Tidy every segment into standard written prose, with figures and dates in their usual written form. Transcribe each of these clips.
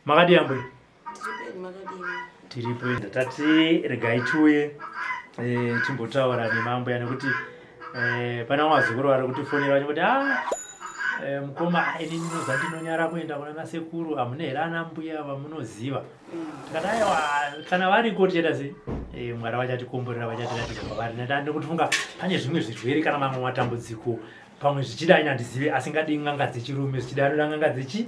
Makadii ambuya? Tiripo. Tati regai tiuye eh, timbotaura nemambuya nekuti eh, pane vamwe vazukuru vari kutifonera vachingoti ah, eh, mukoma ini ndinoza ndinonyara kuenda kuna nasekuru hamuna here ana mbuya vamunoziva tikati aiwa kana variko tichaita sei eh, mwari vachatikomborera vachatiratidza kwavari nekuti funga pane zvimwe zvirwere kana mamwe matambudziko pamwe zvichida ini handizive asingadi n'anga dzechirume zvichida anoda n'anga dzechi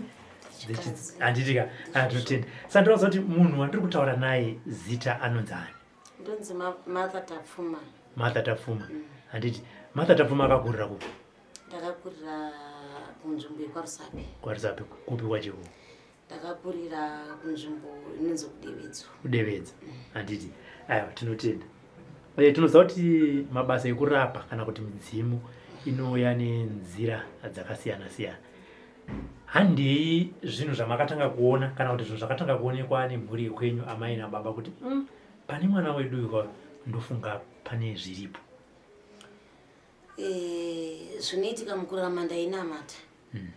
handitika andinotenda sa ndinoza kuti munhu wandiri kutaura naye zita anonzi ani ndonzi martha tapfuma martha tapfuma mm. handiti martha tapfuma akakurira kupi ndakakurira kunzvimbo yekwarusape kwarusape kupi kwachiko ndakakurira kunzvimbo inonzi kudevedzo kudevedza handiti aiwa tinotenda e, tinoziva kuti mabasa ekurapa kana kuti midzimu inouya nenzira dzakasiyana siyana handei zvinhu zvamakatanga kuona kana kuti zvinhu zvakatanga kuonekwa nemhuri yekwenyu amai nababa kuti mm, pane mwana wedu uyu ndofunga pane zviripo e, zvinoitika mukurarama ndainamata mm.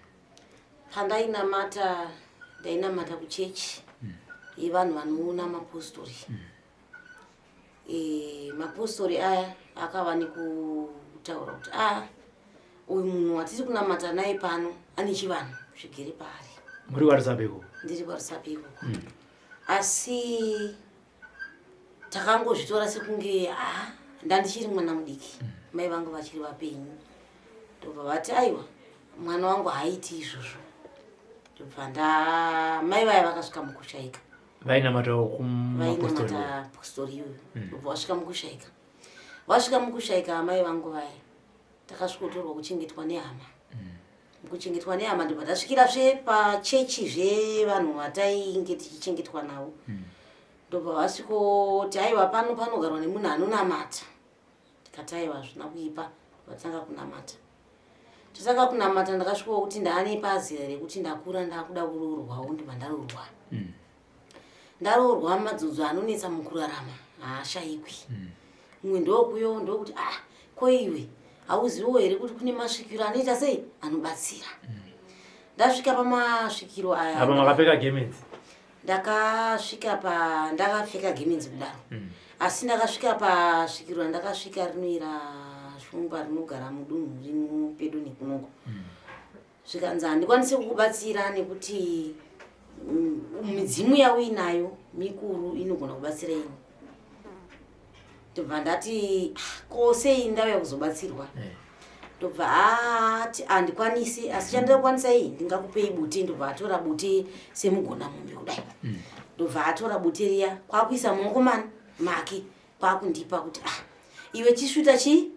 Pandainamata ndainamata kuchechi mm. yevanhu vanoona mapostori mm. e, mapostori aya akava nekutaura kuti a ah, uyu munhu watiri kunamata naye pano ane chivanhu zvigere paari. Muri kwaRusape ikoko? Ndiri kwaRusape ikoko mm. Asi takangozvitora sekunge ah, ndandichiri mwana mudiki mm. Mai vangu vachiri vapenyu ndobva vati aiwa mwana wangu haaiti izvozvo ndobva nda mai vaya vakasvika mukushaika vainamatawo kumapostori postori iyoyo mm. ndobva vasvika mukushaika vasvika mukushaika amai vangu vaya takasvikotorwa kuchengetwa nehama mm. mukuchengetwa nehama ndobva tasvikira zve pachechi zvevanhu vatainge tichichengetwa navo mm. ndobva vasvikoti aiwa pano panogarwa nemunhu anonamata Ndikati aiwa hazvina kuipa vatanga kunamata. Tatanga kunamata ndakasvikawo kuti ndaane pazera rekuti ndakura ndakuda kuroorwawo ndibva ndaroorwa. Mm. Ndaroorwa madzodzo anonetsa mukurarama haashaikwi. Mm. Mumwe ndokuyo ndokuti ah ko iwe hauziviwo here kuti kune masvikiro anoita sei anobatsira. Mm. Ndasvika pamasvikiro aya. Apa makapfeka gemenzi. Ndakasvika pa ndakapfeka gemenzi kudaro mm. Asi ndakasvika pasvikiro randakasvika rinoira shumba rinogara mudunhu rino pedo nekunoko mm. Zvikanzi handikwanisi kukubatsira nekuti mm, midzimu yauinayo mikuru inogona kubatsira ini ndobva ndati ah, ko sei ndauya kuzobatsirwa eh. Ndobva ati handikwanisi asi chandinokwanisa iyi ndingakupei bute ndobva atora bute semugona mombe kudai mm. Ndobva atora bute riya kwakuisa mumaoko mani make kwakundipa kuti ah iwe chisvuta chii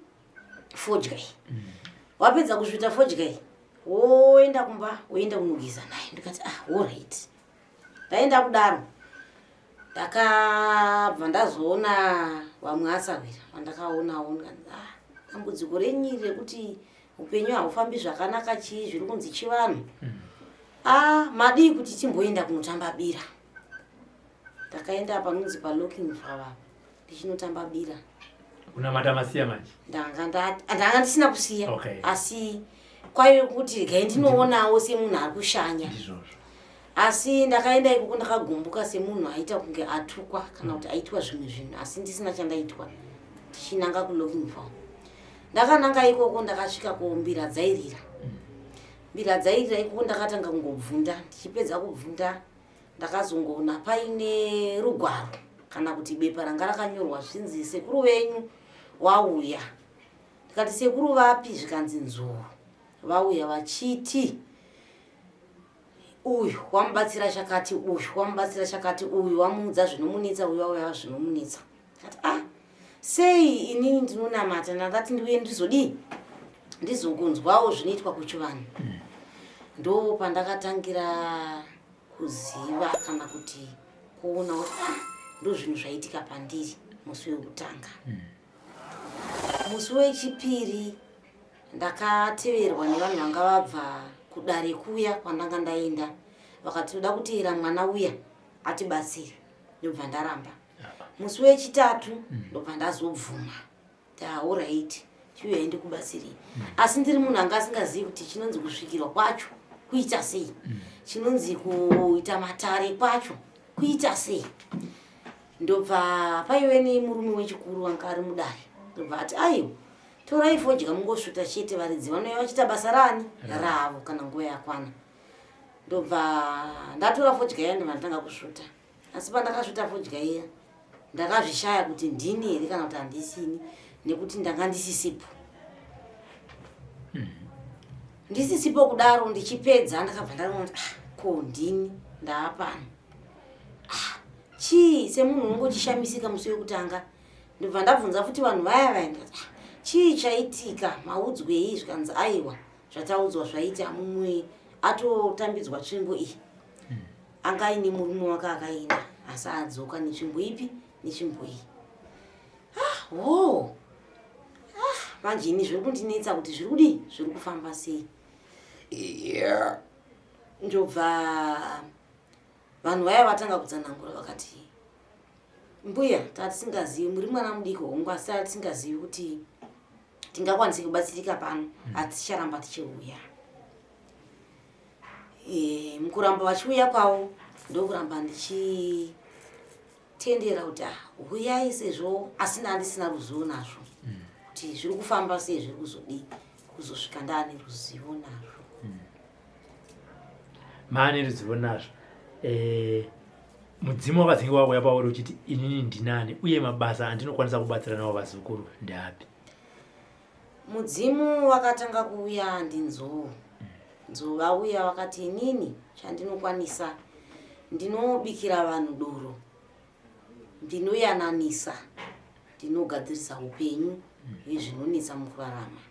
fodya iyi mm. Wapedza kusvuta fodya iyi woenda kumba woenda kunogeza nayo ndikati ah alright ndaenda kudaro ndakabva ndazoona vamwe asahwira vandakaonawo ndikanzi ah dambudziko renyu iri rekuti upenyu haufambi zvakanaka chii zviri kunzi chivanhu mm. Ah madii kuti timboenda kunotamba bira ndakaenda panonzi palocking fava ndichinotamba bira unamata masiya manje ndanga ndisina kusiya okay. Asi kwaive kuti regai ndinoonawo semunhu ari kushanya asi ndakaenda ikoko ndakagumbuka semunhu aita kunge atukwa kana kuti aitwa zvimwe zvinhu asi ndisina chandaitwa ndichinanga kulocking for ndakananga ikoko ndakasvika ko mbira dzairira mbira dzairira ikoko ndakatanga kungobvunda ndichipedza kubvunda ndakazongoona paine rugwaro kana kuti bepa ranga rakanyorwa zvinzi sekuru venyu wauya ndikati sekuru vapi zvikanzi nzou vauya vachiti uyu wamubatsira chakati uyu wamubatsira chakati uyu wamuudza zvinomunetsa uyu wauya zvinomunetsa kati ah sei inini ndinonamata ndakati ndiuye ndizodii ndizongonzwawo zvinoitwa kuchivanhu mm. Ndo pandakatangira kuziva kana kuti kuona kuti ah ndo zvinhu zvaitika pandiri musi wekutanga mm. Musi wechipiri ndakateverwa nevanhu vanga vabva kudare kuya kwandanga ndaenda vakati toda kuteera mwana uya atibatsire ndobva ndaramba musi wechitatu mm. Ndobva ndazobvuma taorit chiuyai ndikubatsirei mm. Asi ndiri munhu anga asingazivi kuti chinonzi kusvikirwa kwacho Kuita sei? Chinonzi kuita matare kwacho kuita sei? Ndobva paive nemurume wechikuru wanga ari mudare, ndobva ati, aiwa, torai fodya mungosvuta chete, varidzi vanouya vachiita basa rani ravo kana nguva yakwana. Ndobva ndatora fodya iya, ndobva ndatanga kusvuta. Asi pandakasvuta fodya iya, ndakazvishaya kuti ndini here kana kuti handisini, nekuti ndanga ndisisipo. Ndisisipo kudaro, ndichipedza ndakabva ndaona kuti, ah, ko ndini ndaapano? Ah, chii? Semunhu unonge uchishamisika musi wekutanga, ndobva ndabvunza futi vanhu vaya vaya, ndikati, ah, chii chaitika? Maudzwei? Zvikanzi, aiwa, zvataudzwa zvaita mumwe atotambidzwa tsvimbo iyi, anga aine murume wake akaenda, asi adzoka netsvimbo ipi? Netsvimbo iyi. Ah, wo, ah, manje ini zviri kundinetsa kuti zviri kudii, zviri kufamba sei. Ndobva vanhu vaya vatanga kutsanangura, vakati, mbuya, tatisingazivi muri mwana mudiki, hongu, asi tatisingazivi kuti tingakwanisi kubatsirika pano, haticharamba tichiuya. Mukuramba vachiuya kwavo, ndokuramba ndichitendera kuti, ah, huyai, sezvo asina handisina ruzivo nazvo kuti zviri kufamba sei, zviri kuzodii, kuzosvika ndaane ruzivo nazvo. Maane ruzivo nazvo. Mudzimu wakadzinge wauya pauri uchiti, inini ndinani, uye mabasa andinokwanisa kubatsira nawo vazukuru ndeapi? Mudzimu wakatanga kuuya ndinzou. Nzou vauya vakati, inini chandinokwanisa, ndinobikira vanhu doro, ndinoyananisa, ndinogadzirisa upenyu hwezvinonetsa mukurarama.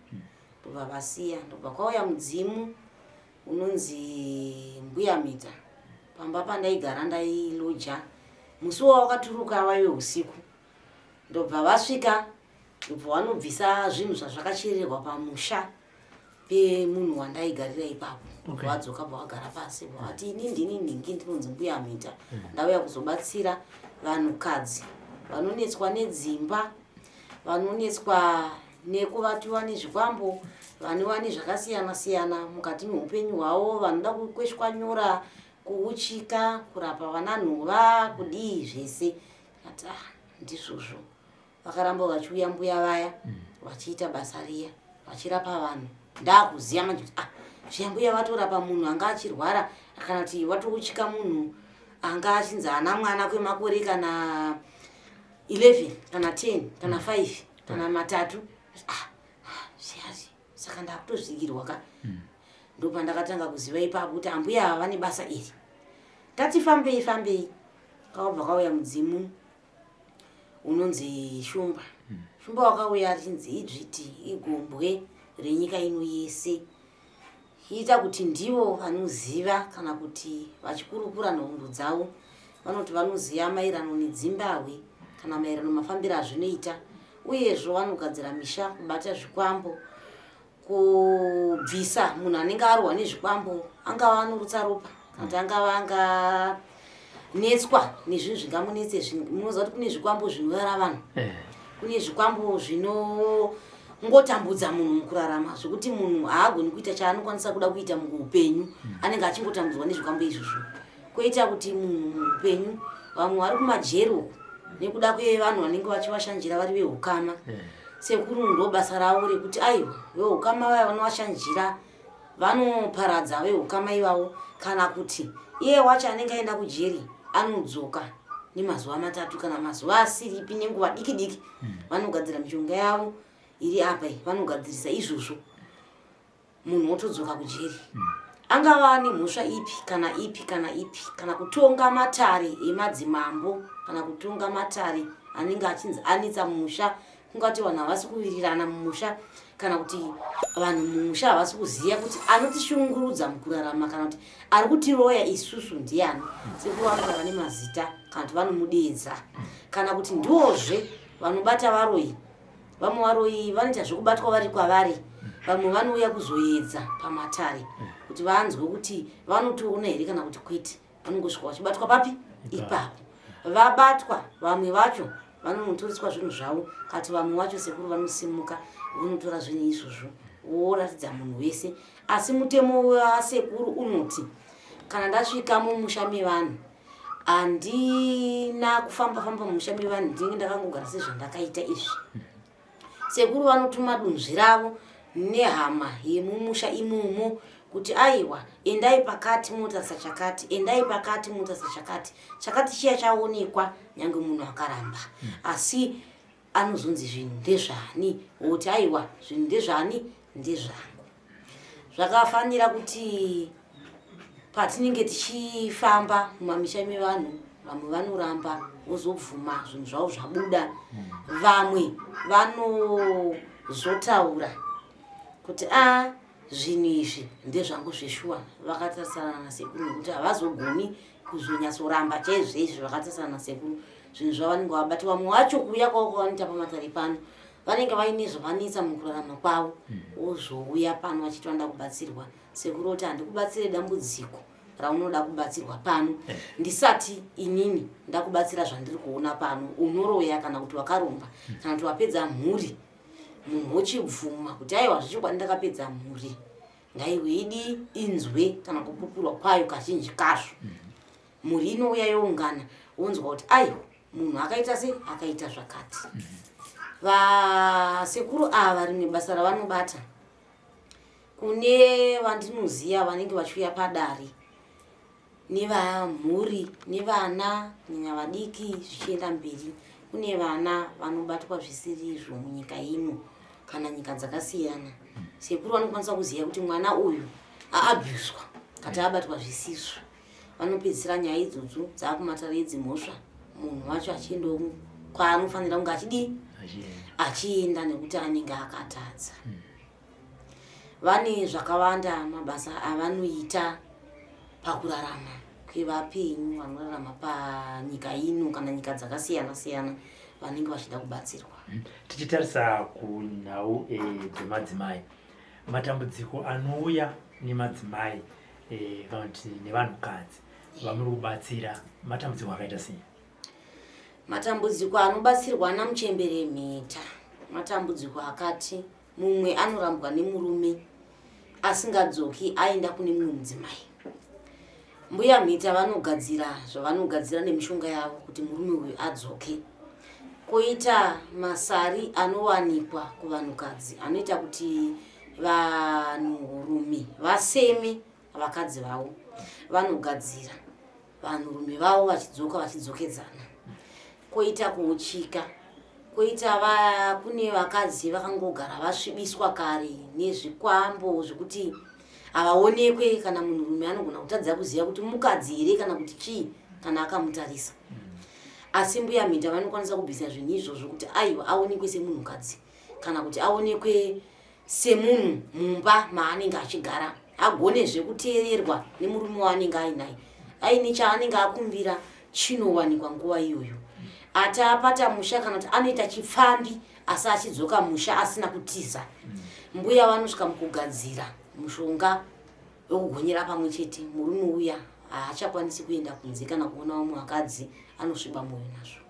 Ndobva vasiya. Ndobva kwauya mudzimu unonzi Mbuya Mita. Pamba pandaigara, ndailoja, musi wawakaturuka waive usiku. Ndobva vasvika, ndobva vanobvisa zvinhu zvazvakachererwa pamusha pemunhu wandaigarira ipapo. Vadzoka, bva vagara pasi, bva vati, ini ndini nhingi, ndinonzi Mbuya Mita, ndauya kuzobatsira vanhukadzi vanonetswa nedzimba, vanonetswa nekuvatiwa nezvikwambo, vanova nezvakasiyana siyana mukati meupenyu hwavo, vanoda kukweshwa nyora, kuuchika, kurapa vana nhova, kudii zvese. Ati, ah, ndizvozvo. Vakaramba vachiuya mbuya vaya, vachiita basa riya, vachirapa vanhu. Ndakuziva manje kuti, ah, zviya mbuya vatorapa munhu anga achirwara, kana kuti watouchika munhu anga achinzi haana mwana kwemakore kana 11 kana 10 kana 5 kana 3. Ah, zviyazi, saka ndakutozvikirwa ka. Ndopandakatanga kuziva ipapo kuti ambuya ava vane basa iri. Tati fambei fambei, kwakabva kwauya mudzimu unonzi Shumba. Shumba wakauya achinzi idzviti, igombwe renyika ino yese, iita kuti ndivo vanoziva, kana kuti vachikurukura nhoroondo dzavo vanoti vanoziva maererano nedzimbahwe kana maererano mafambiro azvinoita. Uyezvo vanogadzira misha, kubata zvikwambo, kubvisa munhu anenge arohwa nezvikwambo, angava anorutsa ropa kana kuti angava anganetswa nezvinhu zvingamunetse. Munoziva kuti kune zvikwambo zvinorara vanhu, kune zvikwambo zvinongotambudza munhu mukurarama, zvekuti munhu haagoni kuita chaanokwanisa kuda kuita muupenyu, anenge achingotambudzwa nezvikwambo izvozvo. Kwoita kuti munhu muupenyu, vamwe vari kumajeri uku nekuda kwevanhu vanenge vachivashanjira vari veukama. Sekuru ndo basa ravo rekuti, aiwa, veukama vaya vanovashanjira, vanoparadza veukama ivavo, kana kuti iye wacho anenge aenda kujeri anodzoka nemazuva 3 kana mazuva asiripi, nenguva diki diki. Vanogadzira mishonga yavo iri apa iyi, vanogadzirisa izvozvo, munhu wotodzoka kujeri, angava nemhosva ipi kana ipi kana ipi, kana kutonga matare emadzimambo, kana kutonga matare anenge achinzi anetsa mumusha, kungati vanhu havasi kuwirirana mumusha, kana kuti vanhu mumusha havasi kuziva kuti anotishungurudza mukurarama kana kuti ari kutiroya isusu ndiani. Sekuru vanotaura nemazita, kana kuti vanomudedza, kana kuti ndiwozve vanobata varoyi. Vamwe varoyi vanoita zvekubatwa vari kwavari, vamwe vanouya kuzoedza pamatare kuti vanzwe kuti vanotoona here kana kuti kwete. Vanongosvika vachibatwa papi ipapo. Vabatwa, vamwe vacho vanonotoreswa zvinhu zvavo, kati vamwe vacho sekuru vanosimuka vonotora zvinhu izvozvo. Woratidza munhu wese. Asi mutemo wasekuru unoti kana ndasvika mumusha mevanhu handina kufamba famba mumusha mevanhu, ndinenge ndakangogara sezvandakaita izvi. Sekuru vanotuma dunzvi ravo nehama yemumusha imomo kuti aiwa, endai pakati motarisa chakati, endai pakati motarisa chakati. Chakati chiya chaonekwa, nyange munhu akaramba, asi anozonzi zvinhu ndezvani, woti aiwa, zvinhu ndezvani, ndezvangu. Zvakafanira kuti patinenge tichifamba mumamisha mevanhu, vamwe vanoramba vozobvuma zvinhu zvavo zvabuda, vamwe vanozotaura kuti a, zvinhu izvi ndezvangu zveshuwa, vakatarisana nasekuru, nekuti havazogoni kuzonyatsoramba chaizvo izvi vakatarisana nasekuru zvinhu zvavanenge vabati. Vamwe vacho kuuya kwavo kwavanoita pamatare pano, vanenge vaine zvavanetsa mukurarama kwavo, wozouya pano vachiti vanoda kubatsirwa. Sekuru oti handikubatsire dambudziko raunoda kubatsirwa pano ndisati inini ndakubatsira zvandiri kuona pano. Unoroya kana kuti wakaromba kana kuti wapedza mhuri. Munhu wochibvuma kuti aiwa, zvechokwadi ndakapedza mhuri. Ngaiwe idi inzwe kana kupupurwa kwayo. Kazhinji kazvo mhuri inouya youngana, wonzwa kuti aiwa, munhu akaita sei, akaita zvakati. Vasekuru ava rimwe basa ravanobata, kune vandinoziva vanenge vachiuya padare nevamhuri nevana, kunyanya vadiki zvichienda mberi, kune vana vanobatwa zvisiri izvo munyika ino kana nyika dzakasiyana. Sekuru vanokwanisa kuziva kuti mwana uyu aabhuswa kati abatwa zvisizvo. Vanopedzisira nyaya idzodzo dzaakumatare edzimhosva, munhu wacho achiendawo kwaanofanira kunge achidii, achienda, nekuti anenge akatadza. Vane zvakawanda mabasa avanoita pakurarama kwevapenyu vanorarama panyika ino kana nyika dzakasiyana siyana vanenge vachida kubatsirwa. Tichitarisa kunhau dzemadzimai, matambudziko anouya nemadzimai kana kuti nevanhukadzi vamuri kubatsira, matambudziko akaita sei? Matambudziko anobatsirwa namuchembere Mheta matambudziko akati mumwe anorambwa nemurume asingadzoki, aenda kune mumwe mudzimai. Mbuya Mhita vanogadzira zvavanogadzira nemishonga yavo kuti murume uyu adzoke. Koita masari anowanikwa kuvanhukadzi anoita kuti vanhurume vaseme vakadzi vavo. Vanogadzira, vanhurume vavo vachidzoka, vachidzokedzana. Koita kuuchika, koita kune vakadzi vakangogara vasvibiswa kare nezvikwambo zvekuti havaonekwe, kana munhurume anogona kutadza kuziva kuti mukadzi here kana kuti chii kana akamutarisa. Asi mbuya Mhita vanokwanisa kubvisa zvinhu izvozvo kuti aiwa, aonekwe semunhukadzi kana kuti aonekwe semunhu mumba maanenge achigara, agonezve kuteererwa nemurume waanenge ainaye, aine chaanenge akumbira chinowanikwa nguva iyoyo. Ati apata musha kana kuti anoita chipfambi asi achidzoka musha asina kutiza, mbuya vanosvika mukugadzira mushonga wekugonyera pamwe chete. Murume uya haachakwanisi kuenda kunze kana kuona vamwe vakadzi, anosviba mwoyo nazvo.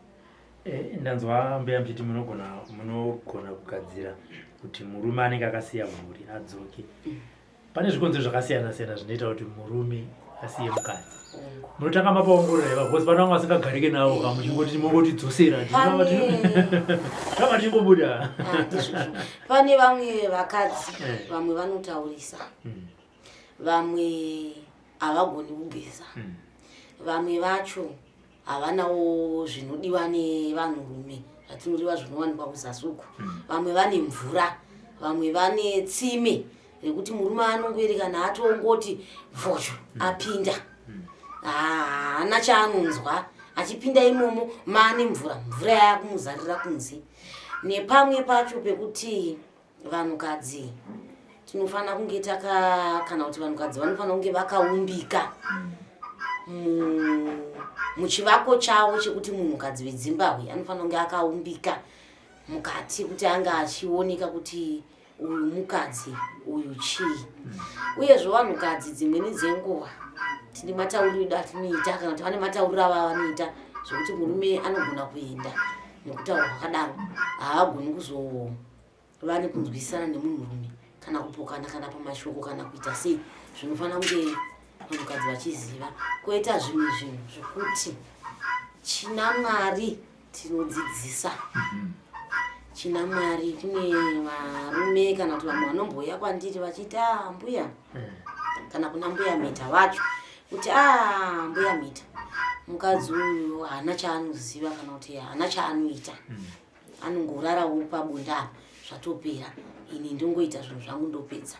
Ndanzwa mbuya muchiti munogona kugadzira kuti murume anenge akasiya mhuri adzoke. Pane zvikonzero zvakasiyana siyana zvinoita kuti murume asiye mukadzi. Munotanga mapaongorora here? Because pane vamwe vasingagarike navo ka, muchingoti mongotidzosera tanga tichingobuda. Ah, ndizvozvo. Pane vamwe vakadzi, vamwe vanotaurisa, vamwe havagoni kugeza, vamwe vacho havanawo zvinodiwa nevanhurume zvatinodiwa zvinowanikwa kuzasi uku, vamwe vane mvura, vamwe vane tsime rekuti murume anongoerekana atongoti vhozho apinda, haana chaanonzwa achipinda imomo maane mvura, mvura yakumuzarira kunze. Nepamwe pacho pekuti vanhukadzi tinofanira kunge taka, kana kuti vanhukadzi vanofanira kunge vakaumbika muchivako chavo chekuti munhukadzi wedzimbahwe anofanira kunge akaumbika mukati kuti ange achioneka kuti uyu mukadzi, uyu chii. Uyezve vanhukadzi dzimweni dzenguva tine matauriro edu atinoita, kana kuti vane matauriro ava avanoita zvekuti murume anogona kuenda nekutaura kwakadaro, haagoni kuzova nekunzwisana nemunhurume. Kana kupokana kana pamashoko kana kuita sei, zvinofanira kunge vanhukadzi vachiziva. Koita zvimwe zvinhu zvekuti china Mwari tinodzidzisa. China Mwari kune varume kana kuti vamwe vanombouya kwandiri vachiti, "Ah, mbuya," kana kuna mbuya Mhita vacho kuti, "Ah, mbuya Mhita, mukadzi uyu haana chaanoziva kana kuti haana chaanoita. Anongorarawo pabonde apa, zvatopera. Ini ndongoita zvinhu zvangu, ndopedza."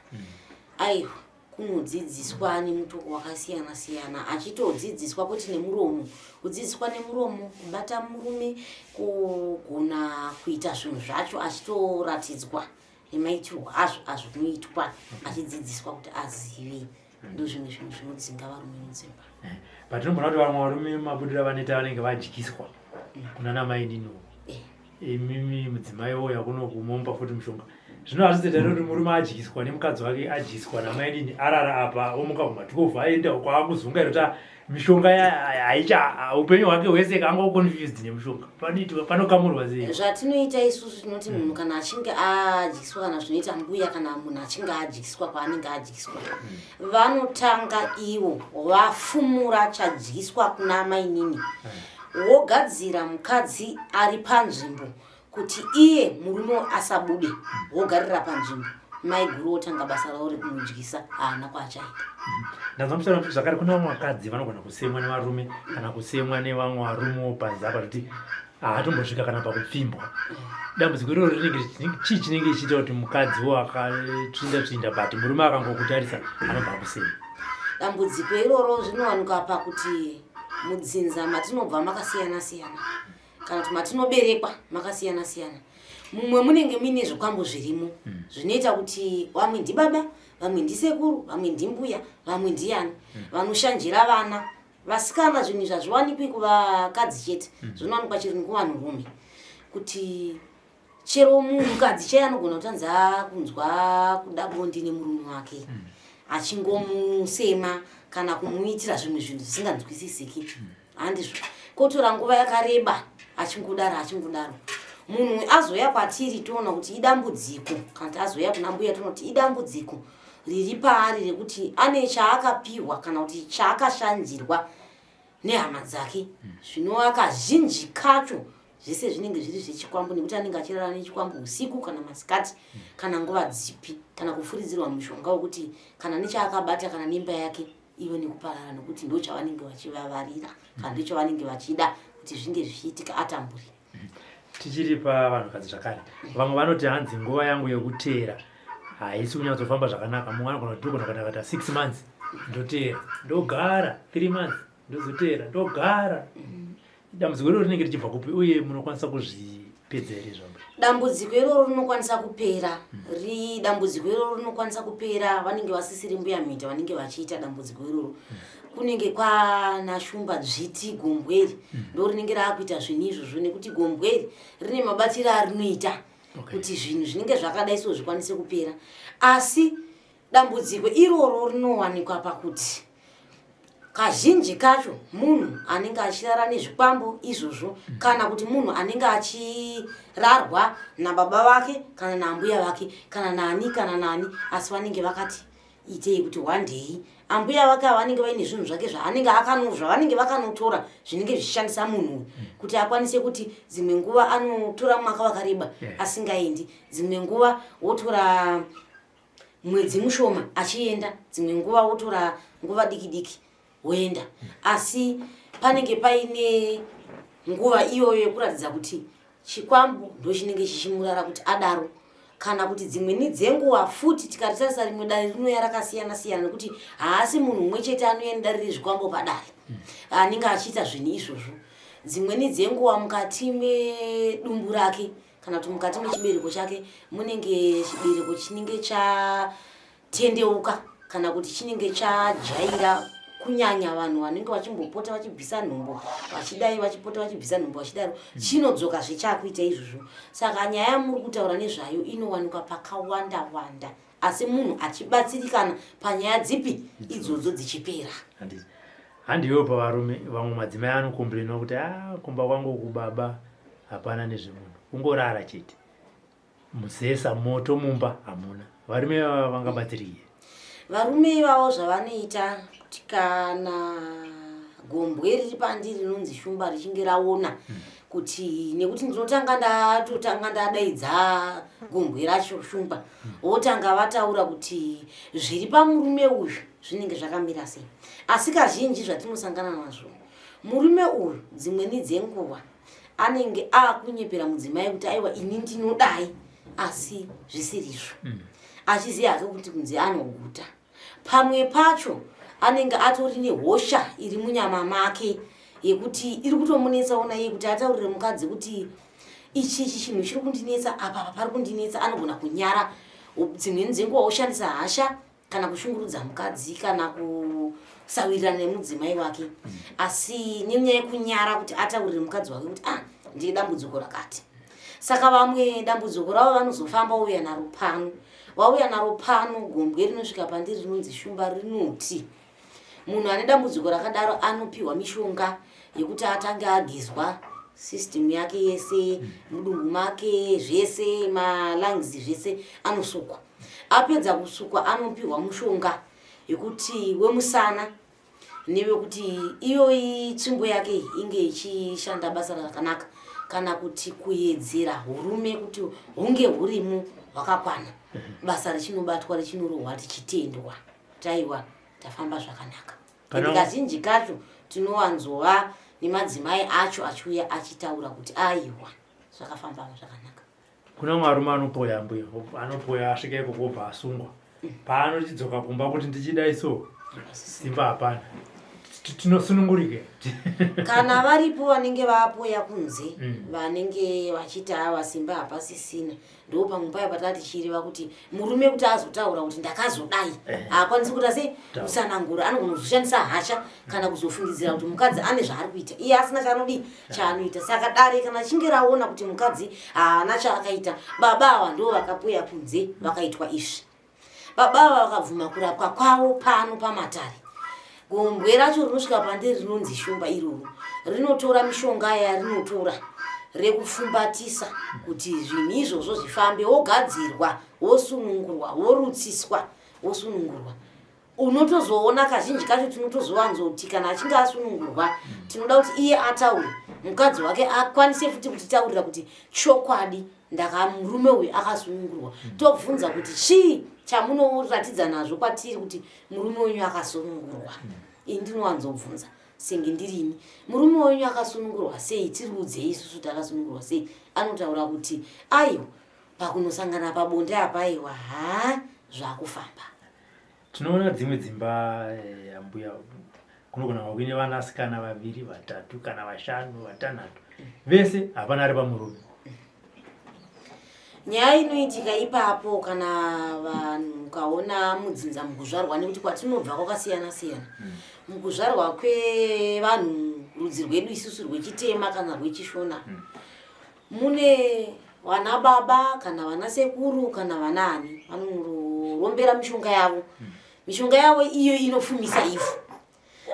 Aiwa, kunodzidziswa nemutoko wakasiyana siyana, achitodzidziswa kuti nemuromo, kudzidziswa nemuromo, kubata murume, kugona kuita zvinhu zvacho, achitoratidzwa nemaitirwo azvo azvinoitwa, achidzidziswa kuti azive. Ndo zvimwe zvinhu zvinodzinga varume mudzimba. But tinombona kuti vamwe varume mabudiro avanoita, vanenge vadyiswa kuna namainini. Imimi mudzimai woya kuno kumomba futi mushonga. Zvino hazvizoita kuti murume adyiswa nemukadzi wake, adyiswa namainini, arara apa, omuka kuma12, aenda kwaakuzunga iro ta mishonga haicha, upenyu hwake hwese kango confused nemushonga. Panoitwa, panokamurwa sei? Zvatinoita isusu, tinoti munhu kana achinge adyiswa, kana zvinoita mbuya, kana munhu achinge adyiswa kwaanenge adyiswa, vanotanga ivo vafumura chadyiswa kuna mainini, wogadzira mukadzi ari panzvimbo kuti iye murume asabude, wogarira panzvimbo. Maiguru wotanga basa ravo rekumudyisa, haana kwaachaita. Ndanzwa musoro kuti zvakare kune vamwe vakadzi vanogona kusemwa nevarume kana kusemwa nevamwe varumewo panze apa, kuti haatombosvika kana pakupfimbwa. Dambudziko iroro rinenge chii chinenge chichiita kuti mukadziwo akatsvinda tsvinda, but murume akangokutarisa anobva akusema? Dambudziko iroro zvinowanikwa pakuti mudzinza matinobva makasiyana siyana, kana kuti matinoberekwa makasiyana siyana. Mumwe munenge muine zvikwambo zvirimo zvinoita kuti vamwe ndibaba, vamwe ndisekuru, vamwe ndimbuya, vamwe ndiyani, vanoshanjira vana vasikana. Zvinhu izvi hazviwanikwi kuvakadzi chete, zvinowanikwa chero nekuvanhurume, kuti chero munhukadzi chaiye anogona kutanzi akunzwa kuda bonde nemurume wake, achingomusema kana kumuitira zvimwe zvinhu zvisinganzwisisiki. Handizvo, kotora nguva yakareba achingodaro, achingodaro. Munhu azoya kwatiri, toona kuti idambudziko, kana kuti azoya kuna mbuya, toona kuti idambudziko riri paari rekuti ane chaakapiwa kana kuti chaakashanjirwa nehama dzake. Zvinova kazhinji kacho zvese zvinenge zviri zvechikwambo, nekuti anenge achirara nechikwambo usiku kana masikati kana nguva dzipi, kana kufuridzirwa mushonga wekuti kana nechaakabata kana nemba yake ive nekuparara, nekuti ndo chavanenge vachivavarira kana ndo chavanenge vachida kuti zvinge zvichiitika, atamburi. Tichiri pavanhukadzi zvakare, vamwe vanoti hanzi nguva yangu yekuteera haisi kunyatsofamba zvakanaka. Mumwe anogona kuti ndogona kana kaita 6 months ndoteera, ndogara 3 months, ndozoteera, ndogara. Dambudziko iroro rinenge richibva kupi, uye munokwanisa kuzvipedza here zvambo? Dambudziko iroro rinokwanisa kupera. Ri dambudziko iroro rinokwanisa kupera, vanenge vasisiri mbuya Mhita vanenge vachiita dambudziko iroro. Kunenge kwana Shumba Dzviti, gombweri ndo rinenge raakuita zvinhu izvozvo, nekuti gombweri rine mabatiro arinoita kuti zvinhu zvinenge zvakadai so zvikwanise kupera. Asi dambudziko iroro rinowanikwa pakuti kazhinji kacho munhu anenge achirara nezvikwambo izvozvo, kana kuti munhu anenge achirarwa nababa vake kana naambuya vake kana nani kana nani, asi vanenge vakati itei kuti one day ambuya vake avanenge vaine zvinhu zvake zvaanenge akano zvavanenge vakanotora zvinenge zvichishandisa munhu uyu kuti akwanise kuti dzimwe nguva anotora mwaka wakareba asingaendi, dzimwe nguva wotora mwedzi mushoma achienda, dzimwe nguva wotora nguva diki diki woenda. Asi panenge paine nguva iyoyo yekuratidza kuti chikwambo ndo chinenge chichimurara kuti adaro. Kana kuti dzimweni dzenguva futi, tikaritarisa, rimwe dare rinouya rakasiyana siyana, nekuti haasi munhu mumwe chete anouya nedare rezvikwambo padare anenge achiita zvinhu izvozvo. Dzimweni dzenguva mukati medumbu rake kana kuti mukati mechibereko chake munenge chibereko chinenge chatendeuka kana kuti chinenge chajaira kunyanya vanhu vanenge vachimbopota vachibvisa nhumbu, vachidai, vachipota vachibvisa nhumbu, vachidaro, chinodzoka zvechakuita izvozvo. Saka nyaya yamuri kutaura nezvayo inowanikwa pakawanda wanda, asi munhu achibatsirikana panyaya dzipi idzodzo dzichipera. Handiti handiwo pavarume, vamwe madzimai anocomplaina kuti, "A, kumba kwangu kubaba hapana nezvemunhu, kungorara chete, muzesa moto mumba hamuna." Varume ivava vangabatsirike? Varume ivavo zvavanoita kuti kana gombwe riri pandiri rinonzi shumba richinge raona kuti, nekuti ndinotanga ndatotanga ndadaidza gombwe racho shumba, votanga vataura kuti zviri pamurume uyu zvinenge zvakamira sei. Asi kazhinji zvatinosangana nazvo, murume uyu dzimweni dzenguva anenge akunyepera mudzimai kuti aiwa, ini ndinodai, asi zvisirizvo, achiziva hake kuti kunze anoguta. Pamwe pacho anenge atori nehosha iri munyama make yekuti iri kutomunetsawo naiye kuti ataurire mukadzi kuti ichi chinhu chiri kundinetsa apa, apa pari kundinetsa. Anogona kunyara, dzimweni dzenguva oshandisa hasha kana kushungurudza mukadzi kana kusawirirana nemudzimai wake, asi nenyaya yekunyara kuti ataurire mukadzi wake kuti, ah, ndine dambudziko rakati. Saka vamwe dambudziko ravo vanozofamba uya naro pano. Vauya naro pano, gombwe rinosvika pandiri rinonzi shumba rinoti munhu ane dambudziko rakadaro anopiwa mishonga yekuti atange agezwa system yake yese, mudumbu make zvese, malungs zvese anosukwa. Apedza kusukwa, anopiwa mushonga yekuti wemusana nevekuti iyoyi tsvimbo yake inge ichishanda basa rakanaka, kana kuti kuyedzera hurume kuti hunge hurimo hwakakwana, basa richinobatwa, richinorohwa, tichitendwa, taiwa tafamba zvakanaka. Ende kazhinji kacho tinowanzova nemadzimai acho achiuya achitaura kuti aiwa, zvakafamba zvakanaka. Kuna varume anopoya, mbuya, anopoya asvika ikoko obva asungwa. Paanochidzoka kumba kuti ndichidai so, simba hapana. Tinosunungurike? Kana varipo vanenge vapoya kunze, vanenge vachiti ava simba hapasisina, ndo pamwe paya pataa tichireva kuti murume kuti azotaura kuti ndakazodai, haakwanisi kuita sei, kutsanangura. Anogona kuzoshandisa hasha kana kuzofungidzira kuti mukadzi ane zvaari kuita, iye asina chaanodii, chaanoita. Saka dare kana chinge raona kuti mukadzi haana chaakaita, baba ava ndo vakapoya kunze vakaitwa izvi, baba ava vakabvuma kurapwa kwavo pano pamatare, gombwe racho rinosvika pandiri rinonzi shumba iroro rinotora mishonga yarinotora rekupfumbatisa kuti zvinhu izvozvo zvifambe, wogadzirwa, wosunungurwa, worutsiswa, wosunungurwa. Unotozoona kazhinji kacho tinotozowanzoti kana achinge asunungurwa, tinoda kuti iye ataure, mukadzi wake akwanise futi kutitaurira kuti chokwadi ndaka murume uyu akasunungurwa. Tobvunza kuti chii chamunoratidza nazvo kwatiri kuti murume wenyu akasunungurwa? Ini ndinowanzobvunza senge ndirini, murume wenyu akasunungurwa sei? Tiriudzei isusu kuti akasunungurwa sei. Anotaura kuti aiwa, pakunosangana pabonde apa, aiwa, ha, zvakufamba. Tinoona dzimwe dzimba, ambuya, kunogona kuva kuine vanasikana vaviri, vatatu kana vashanu, vatanhatu, vese hapana ari pamurume. Nyaya inoitika ipapo, kana vanhu ukaona mudzinza mukuzvarwa, nekuti kwatinobva kwakasiyana siyana, mukuzvarwa kwevanhu, rudzi rwedu isusu rwechitema kana rwechishona, mune vana baba kana vana sekuru kana vana ani vanorombera mishonga yavo. Mishonga yavo iyo inofumisa ivhu,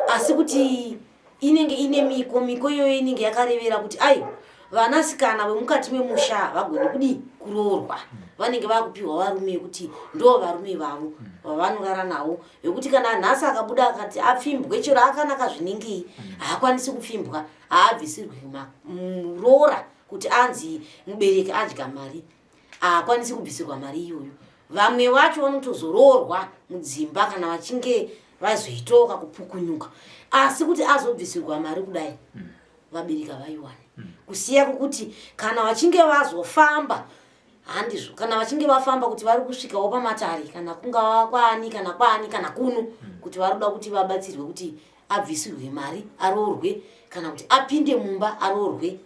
asi kuti inenge ine miko. Miko iyoyo inenge yakarevera kuti aiwa, vanasikana vemukati memusha havagoni kudii, kuroorwa. Vanenge vakupiwa varume vekuti ndo varume vavo vavanorara navo, vekuti kana nhasi akabuda akati apfimbwe, chero akanaka zvinengei, haakwanisi kupfimbwa, haabvisirwi muroora kuti anzi mubereki adya mari, haakwanisi kubvisirwa mari iyoyo. Vamwe vacho vanotozoroorwa mudzimba kana vachinge vazoitoka kupukunyuka, asi kuti azobvisirwa mari kudai, vabereki havaiwani, kusiya kwokuti kana vachinge vazofamba, handizvo, kana vachinge vafamba kuti vari kusvikawo pamatare, kana kungava kwaani kana kwaani kana kuno, kuti vari kuda kuti vabatsirwe kuti abvisirwe mari aroorwe, kana kuti apinde mumba aroorwe,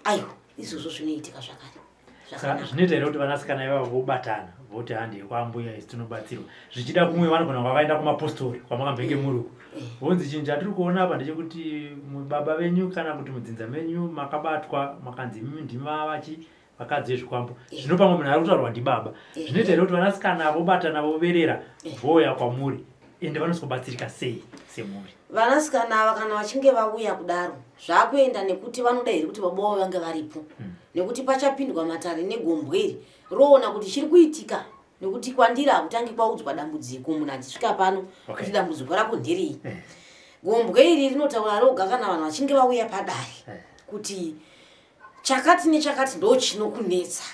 aiwa, izvozvo zvinoitika zvakare. Saka zvinoita here kuti vanasikana ivavo vobatana voti handi kwambuya isi tinobatsirwa? Zvichida kumwe vanogona kuva vaenda kumapostori kwamakambenge muri uku, vonzi chinhu chatiri kuona apa ndechekuti baba venyu kana kuti mudzinza menyu makabatwa, makanzi imimi ndimi vavachi vakadzi vezvikwambo. Zvino pamwe munhu ari kutaurwa ndibaba. Zvinoita here kuti vanasikana vobatana voverera vouya kwamuri, ende vanozobatsirika sei semhuri? Vanasikana ava kana vachinge vauya kudaro, zvakuenda nekuti vanoda here kuti baba vavo vange varipo, nekuti pachapindwa matare negombwe iri roona kuti chiri kuitika. Nekuti kwandiri hakutangi kwaudzwa dambudziko munhu achisvika pano kuti dambudziko rako nderei. Gombwe iri rinotaura roga kana vanhu vachinge vauya padare kuti chakati nechakati ndo chinokunetsa.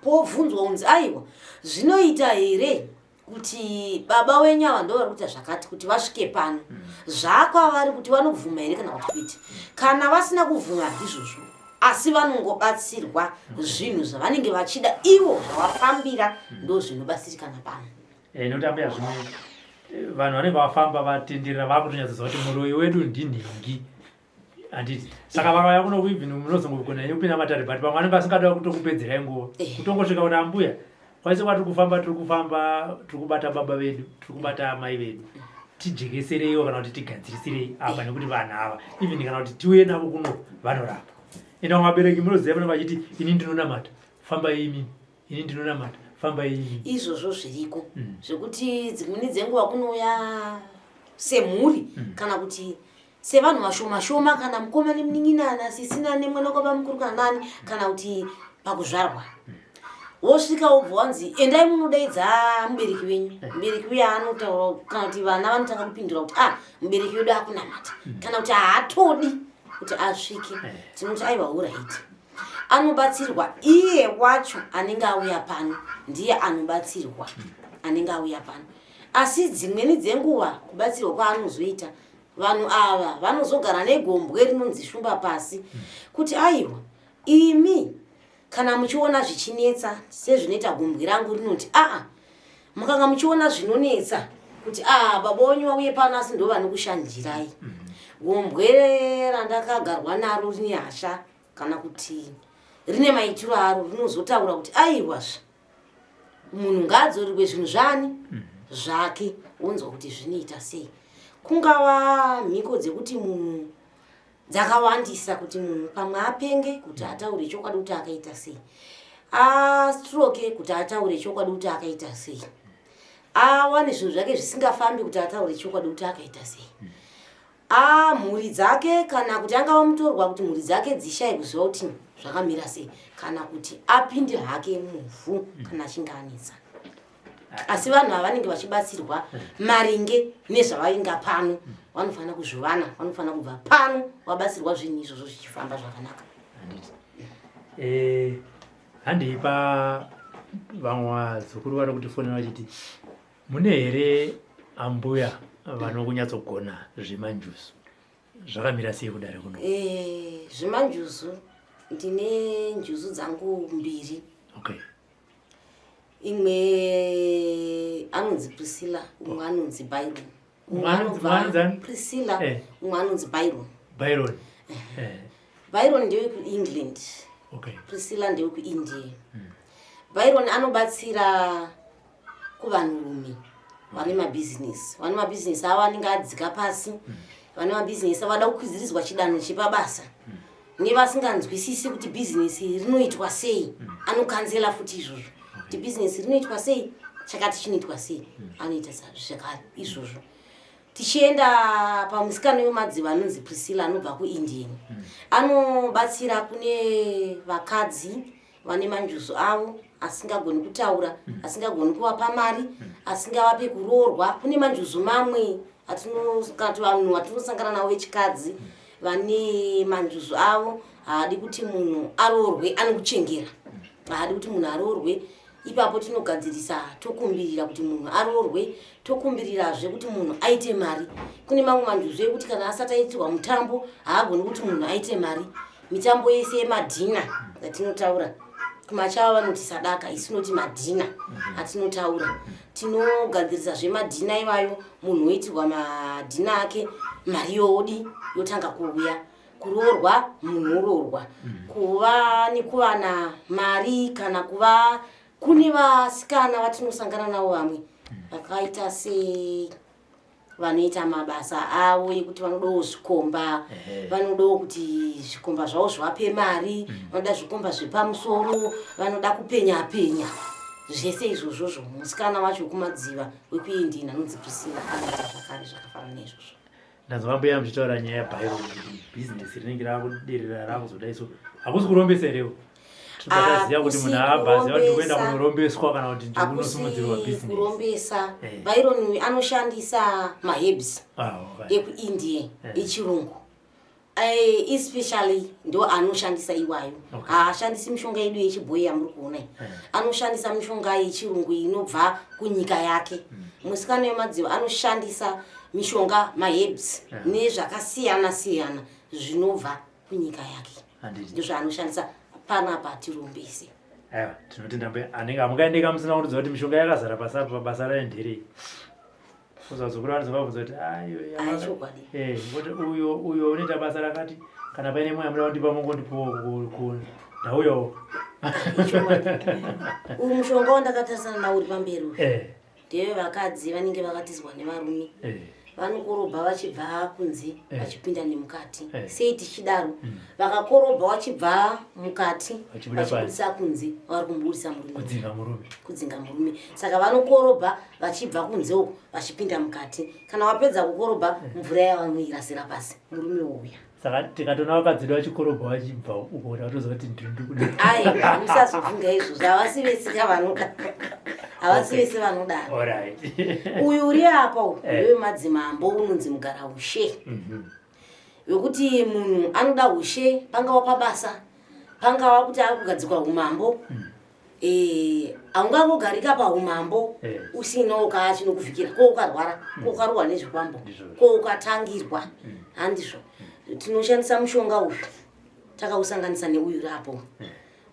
Pobvunzwa unzi aiwa, zvinoita here kuti baba wenyu ava ndo vari kuita zvakati kuti vasvike pano? Zvakwavari kuti vanobvuma here kana kuti kuita? Kana vasina kubvuma ndizvozvo, asi vanongobatsirwa zvinhu zvavanenge vachida ivo, zvavafambira ndo zvinobatsirikana pano. Nekuti ambuya, zvimwe vanhu vanenge vafamba vatenderera, vakutonyatsoziva kuti muroyi wedu ndinhingi, handiti? Saka vakauya kuno, even munozongogona henyu kupinda matare, but vamwe vanenge vasingada kutokupedzerai nguva, kutongosvika kuti ambuya, kwaise kwatiri kufamba, tiri kufamba, tiri kubata baba vedu, tiri kubata amai vedu, tijekesereiwo kana kuti tigadzirisirei apa, nekuti vanhu ava, even kana kuti tiuye navo kuno, vanorapa. Ende vamwe vabereki munoziva vanenge vachiti, "Ini ndinonamata, fambai imini, ini ndinonamata, fambai imini." Izvozvo zviriko, zvekuti dzimweni dzenguva kunouya semhuri kana kuti sevanhu vashoma shoma, kana mukoma nemunin'ina, nasisina nemwana kwaba mukuru kana nani, kana kuti pakuzvarwa wosvika wobva wanzi, "Endai munodaidza mubereki wenyu." Mubereki uya anotaura, kana kuti vana vanotanga kupindura kuti, "Ah, mubereki wedu akunamata," kana kuti haatodi kuti asvike. Tinoti aiwa, alright, anobatsirwa iye wacho anenge auya pano, ndiye anobatsirwa anenge auya pano. Asi dzimweni dzenguva kubatsirwa kwaanozoita vanhu ava, vanozogara negombwe rinonzi shumba pasi kuti aiwa, imi kana muchiona zvichinetsa, sezvinoita gombwe rangu rinoti, aa, mukanga muchiona zvinonetsa kuti aa, baba wenyu vauye pano, asi ndo vanokushandirai. Gombwe randakagarwa naro rine hasha kana kuti rine maitiro aro, rinozotaura kuti aiwazve, munhu ngaadzorerwe zvinhu zvani zvake. Wonzwa kuti zvinoita sei. Kungava mhiko dzekuti munhu dzakawandisa, kuti munhu pamwe apenge kuti ataure chokwadi kuti akaita sei, astroke kuti ataure chokwadi kuti akaita sei, awane zvinhu zvake zvisingafambi kuti ataure chokwadi kuti akaita sei, a mhuri dzake, kana kuti angava mutorwa, kuti mhuri dzake dzishaye kuziva kuti zvakamira sei, kana kuti apinde hake muvhu kana achinge anetsa. Asi vanhu ava vanenge vachibatsirwa maringe nezvavainga pano, vanofanira kuzvivana, vanofanira kubva pano vabatsirwa zvinhu izvozvo zvichifamba zvakanaka. Handiti handei pa vamwe vazukuru vari kutifonera vachiti, mune here ambuya vanokunyatsogona zvemanjuzu? Zvakamira sei kudare kuno? Zvemanjuzu, ndine njuzu dzangu mbiri. Imwe anonzi Priscilla, umwe anonzi Byron. Umwe anonzi ani? Priscilla. Umwe anonzi Byron. Byron. Byron ndewekuEngland. Priscilla ndewekuIndia. Byron anobatsira kuvanhurume vane mabhizinesi, vane mabhizinesi avo anenge adzika pasi, vane mabhizinesi vada kukwidzirizwa chidanho chepabasa, nevasinganzwisisi kuti bhizinesi rinoitwa sei. Anocounsela futi izvozvo, kuti bhizinesi rinoitwa sei, chakati chinoitwa sei. Anoita zvakare izvozvo. Tichienda pamusikana wemadziva anonzi Priscilla, anobva kuIndian, anobatsira kune vakadzi vane manjuzu avo asingagoni kutaura, asingagoni kuvapa mari, asingavape kuroorwa. Kune manjuzu mamwe kana kuti vanhu vatinosangana navo vechikadzi vane manjuzu avo, haadi kuti munhu aroorwe, anokuchengera, haadi kuti munhu aroorwe. Ipapo tinogadzirisa, tokumbirira kuti munhu aroorwe, tokumbirirazve kuti munhu aite mari. Kune mamwe manjuzu ekuti kana asati aitirwa mutambo haagoni kuti munhu aite mari. Mitambo yese yemadhina atinotaura, kumachava vanoti sadaka, isu tinoti madhina atinotaura. Tinogadzirisa zvemadhina iwayo, munhu oitirwa madhina ake, mari yodi yotanga kuuya, kuroorwa munhu oroorwa, kuva nekuvana mari, kana kuva kune vasikana vatinosangana navo vamwe vakaita se vanoita mabasa avo ekuti vanodawo zvikomba, vanodawo kuti zvikomba zvavo zvivape mari, vanoda zvikomba zvepamusoro, vanoda kupenya penya, zvese izvozvozvo. Musikana wacho wekumadziva wekuIndia anonzi Priscilla anoita zvakare zvakafanana neizvozvo. Ndanzwa mbuya muchitaura nyaya yaByron, kuti bhizinesi rinenge rakuderera, rakuzodai, so hakusi kurombesa herewo? Tinoziva kuti munhu abva aziva kuti ndikuenda kunorombeswa kana kuti ndikunosumudzirwa business. Kurombesa. Eh. Byron anoshandisa maherbs ah, ekuIndia eh. echirungu. Eh, especially ndo anoshandisa iwayo. Haashandisi mishonga yedu yechibhoyi yamuri kuona iyi. Anoshandisa mishonga yechirungu inobva kunyika yake. Musikana wemadziva anoshandisa mishonga maherbs nezvakasiyana siyana zvinobva kunyika yake. Ndozvaanoshandisa panapa hatirombese. Aiwa, tinotenda mbuya. Anenge hamungaendeka musina kutiudza kuti mishonga yakazara pasi apa basa rayo nderei. Kuzazukuru vanozovabvunza kuti ayo chokwadi. Eh, ngokuti uyo uyo unoita basa rakati kana paine mweya muda kundipa mongondipawo ndauyawo. Uyu mushonga wandakatarisana nawo uri pamberi uyu. Eh. Ndewe vakadzi vanenge vakatizwa nevarume. Eh. Vanokorobha vachibva kunze eh. vachipinda nemukati. Eh. Sei tichidaro? Mm. Vakakorobha vachibva mukati vachibudisa kunze vari kumubudisa murume. Kudzinga murume. Kudzinga murume. Saka vanokorobha vachibva kunze uko vachipinda mukati. Kana vapedza kukorobha eh. mvura yavanoirasira pasi murume wouya. Saka tikatoona vakadzi vedu vachikorobha vachibva uko tatoziva kuti ndiri ndikuda. Aiwa musazofunga izvozvo havasi vese ka vanoda. Havasi vese vanodaro. Alright. Uyu uri apa uyu eh. ndewemadzimambo unonzi mugara ushe. Mhm. Wekuti munhu anoda ushe pangava pabasa pangava kuti akugadzikwa umambo. Mm. Eh, haungangogarika paumambo eh. usinawo kaa chinokuvhikira ko ukarwara mm. ko ukarohwa nezvikwambo ko ukatangirwa mm. handizvo mm. tinoshandisa mushonga uyu takausanganisa neuyu rapo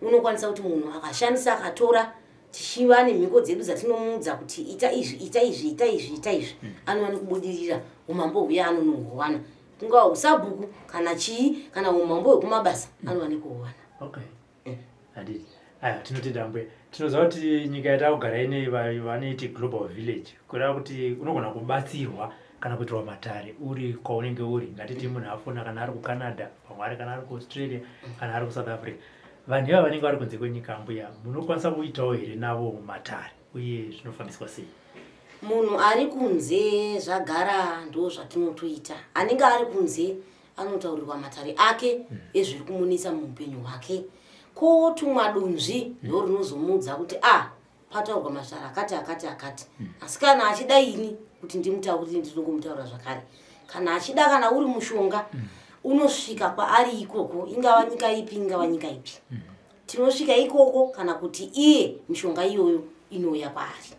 unokwanisa kuti munhu akashandisa akatora tichiva nemhiko dzedu dzatinomuudza kuti ita izvi ita izvi ita izvi ita izvi anova nekubudirira umambo huya anonohuwana kungava usabhuku kana chii kana umambo hwekumabasa anova nekuhuwana okay. Handiti aya tinotenda mbuya. Tinoziva kuti nyika yatakugara inei vanoiti global village, kureva kuti unogona kubatsirwa kana kuitirwa matare uri kwaunenge uri. Ngatiti munhu afona kana ari kuCanada, pamwe ari kana ari kuAustralia, kana ari kuSouth Africa. Vanhu ivava vanenge vari kunze kwenyika mbuya, munokwanisa kuitawo here navo matare uye zvinofambiswa sei? Munhu ari kunze zvagara ndo zvatinotoita. Anenge ari kunze anotaurirwa matare ake mm. ezviri kumunetsa muupenyu hwake kotumwa dunzvi mm. ndo rinozomuudza kuti a ah, pataurwa matare akati akati akati mm. asi kana achida ini kuti ndimutaurire ndinongomutaura zvakare kana achida kana uri mushonga unosvika kwaari ikoko ingava nyika ipi ingava nyika ipi Tinosvika ikoko kana kuti iye mishonga iyoyo inouya kwaari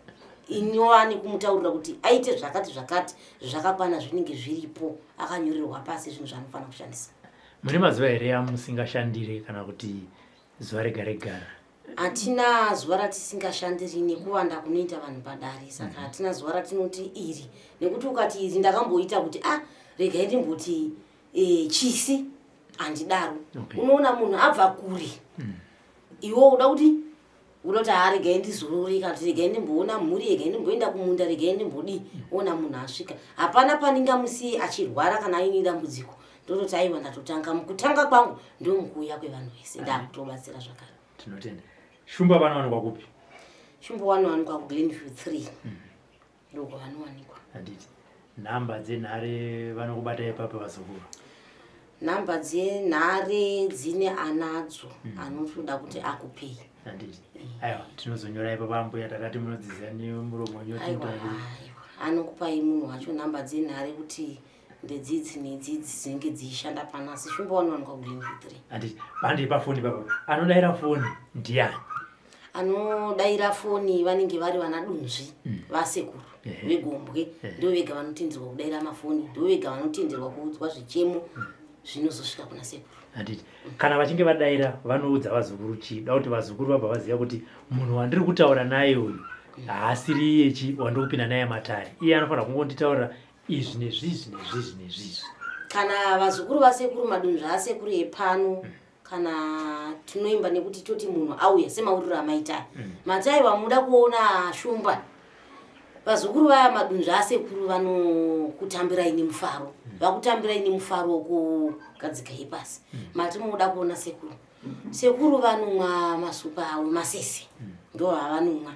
inova nekumutaurira kuti aite zvakati zvakati zvakakwana zvinenge zviripo akanyorerwa pasi zvinhu zvaanofanira kushandisa. Mune mazuva here amusingashandire kana kuti zuva rega rega? Hatina zuva ratisingashandiri nekuwanda kunoita vanhu padare saka mhm. hatina zuva ratinoti iri nekuti ukati iri ndakamboita kuti ah regai ndimboti e, chisi handidaro okay. Unoona munhu abva kure mm. Iwe uda kuti uda kuti haa regai ndizorore kana kuti regai ndimboona mhuri regai ndimboenda kumunda regai ndimbodii mm. Ona munhu asvika hapana pandingamusiye achirwara kana aine dambudziko ndototi aiwa ndatotanga mukutanga kwangu ndomukuuya kwevanhu vese ndakutobatsira zvakare. Tinotenda. Shumba vanowanikwa kupi? Shumba vanowanikwa kuGlenview 3 mm. Ndokwavanowanikwa. Handiti nhamba dzenhare vanokubata ipapo vazukuru? Nhamba dzenhare dzine anadzo mm. anotoda kuti akupei. Handiti aiwa tinozonyora ipapo ambuya takati munodziziva nemuromo nyotiaiwa anokupai munhu wacho nhamba dzenhare kuti ndedzidzi nedzidzi dzinenge dzichishanda pano asi shumba wanowanikwa kuGlenview 3. Handiti pandi pafoni papa anodaira foni ndiani? Anodaira foni vanenge vari vana dunzvi mm. vasekuru vegombwe ndo vega vanotenderwa kudaira mafoni ndo vega vanotenderwa kuudzwa zvichemo mm. zvinozosvika kuna sekuru. Handiti kana vachinge vadaira vanoudza vazukuru chii da kuti vazukuru vabva vaziva kuti munhu wandiri kutaura naye uyu haasiri iye chi wandiri kupinda naye matare iye anofanira kungonditaurira izvi nezvizvi nezvizvi nezvizvi. Kana vazukuru vasekuru madunzvi asekuru epano mm. Kana tinoimba nekuti toti munhu auya semauriro amaita mm. Mati aiwa muda kuona shumba vazukuru vaya madunzvi asekuru vanokutambirai nemufaro mm. Vakutambirai nemufaro wokugadzika ipasi mm. Mati muda kuona sekuru sekuru vanomwa masupa avo masese mm. ndo avanomwa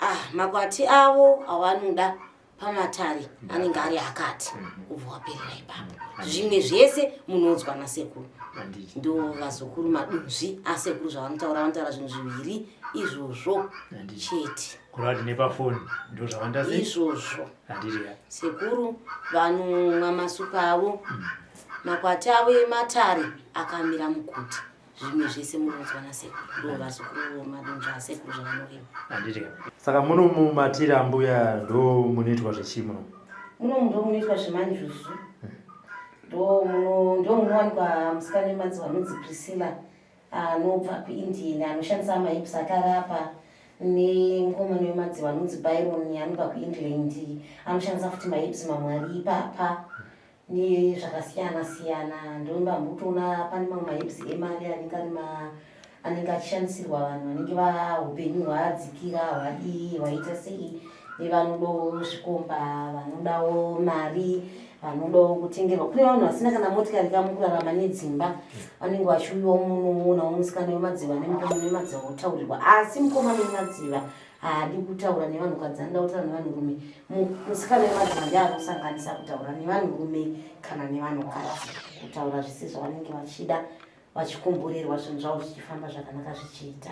ah, makwati avo avanoda pamatare anenge ari akati ubva waperera ipapo. Zvimwe zvese munoudzwa nasekuru. Handiti. Ndo vazukuru maduzvi asekuru zvavanotaura, vanotaura zvinhu zviviri izvozvo. Handiti. Chete. Kureva kuti nepafoni ndo zvavanoita sei? Izvozvo. Handiti ka? Sekuru vanomwa masupa avo, makwati avo ematare akamira muguta. Zvimwe zvese munonzwa nasekuru, ndo vazukuru madunzvi asekuru zvavanoreva. Handiti ka? Saka muno mumatiri ambuya ndo munoitwa zvechii muno? Muno ndo munoitwa zvemanjuzu, ndo munowanikwa musikana wemadziwa anonzi Priscilla anobva kuIndian, anoshandisa mahips akarapa, nemukomana wemadziwa anonzi Byron anobva kuEngland, anoshandisa futi mahips mamwe ari ipapa nezvakasiyana siyana. Ndomba mukutoona pane mamwe mahips emari anenge ari anenge achishandisirwa vanhu vanenge vaupenyu hwadzikira, hwadii, hwaita sei, nevanodawo zvikomba, vanodawo mari, vanodawo kutengerwa. Kune vanhu vasina kana motikari kamukurarama nedzimba, vanenge vachiuyawo munoonawo musikana wemadziva nemukomana wemadziva wotaurirwa. Asi mukomana wemadziva haadi kutaura nevanhukadzi, anoda kutaura nevanhurume. Musikana wemadziva ndiye anosanganisa kutaura nevanhurume kana nevanhukadzi, kutaura zvese zvavanenge vachida, vachikomborerwa, zvinhu zvavo zvichifamba zvakanaka zvichiita.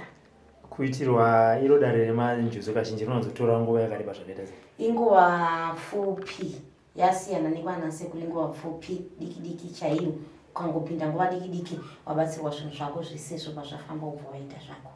Kuitirwa iro dare remanjuzu kazhinji rinozotora nguva yakareba zvakaita sei? Inguva pfupi, yasiyana nekwana sekuru, inguva pfupi diki diki chaiyo. Ukangopinda nguva diki diki wabatsirwa zvinhu zvako zvese zvobva zvafamba, ubva waita zvako.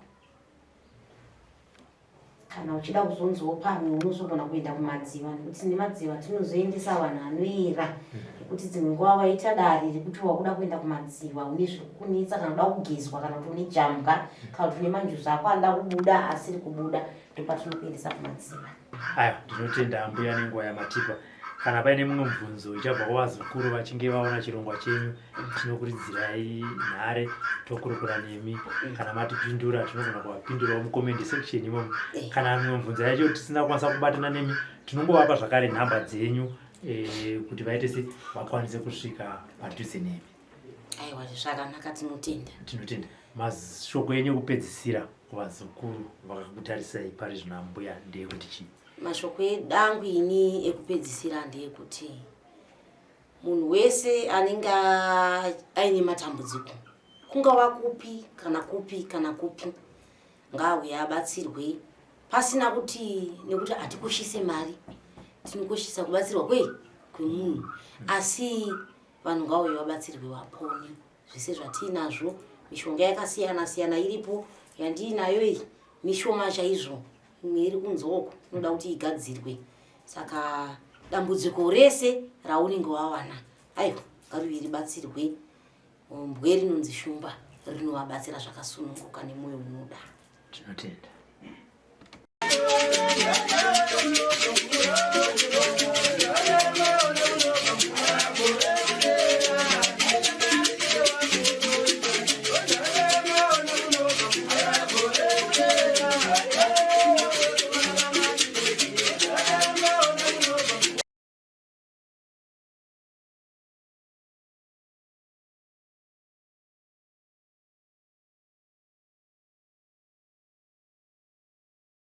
Kana uchida kuzonziwo pamwe unozogona kuenda kumadziva, nekuti nemadziva tinozoendesa vanhu anoera, nekuti dzimwe nguva waita dare rekuti wakuda kuenda kumadziva, une zviri kukunetsa, kana uda kugezwa, kana kuti une jambwa, kana kuti une manjuzu ako anoda kubuda asiri kubuda, ndopatinokuendesa kumadziva. Aiwa, ndinotenda ambuya nenguva yamatipa. Kana paine mumwe mubvunzo ichabva kuvazukuru vachinge vaona chirongwa chenyu, tinokuridzirai nhare tokurukura nemi. Kana matipindura, tinogona kuvapindurawo mucomment section imomo. Kana mimwe mibvunzo yacho tisina kukwanisa kubatana nemi, tinongovapa zvakare nhamba dzenyu kuti vaite se vakwanise kusvika padhuze nemi. Aiwa, zvakanaka, tinotenda. Tinotenda. Mashoko enyu ekupedzisira kuvazukuru vakakutarisai pari zvino ambuya ndeyekuti chii? Mashoko edangu ini ekupedzisira ndeyekuti munhu wese anenge aine matambudziko, kungava kupi kana kupi kana kupi, ngaauye abatsirwe pasina kuti nekuti hatikoshise mari, tinokoshesa kubatsirwa kwei kwemunhu. Asi vanhu ngauye vabatsirwe vapone. Zvese zvatiinazvo, mishonga yakasiyana siyana iripo, yandiinayo iyi mishoma chaizvo, imwe iri kunze uko inoda kuti igadzirwe. Saka dambudziko rese raunenge wawana, aiwa, ngariuye ribatsirwe. Mbwe rinonzi Shumba rinovabatsira zvakasununguka nemwoyo unoda. Tinotenda.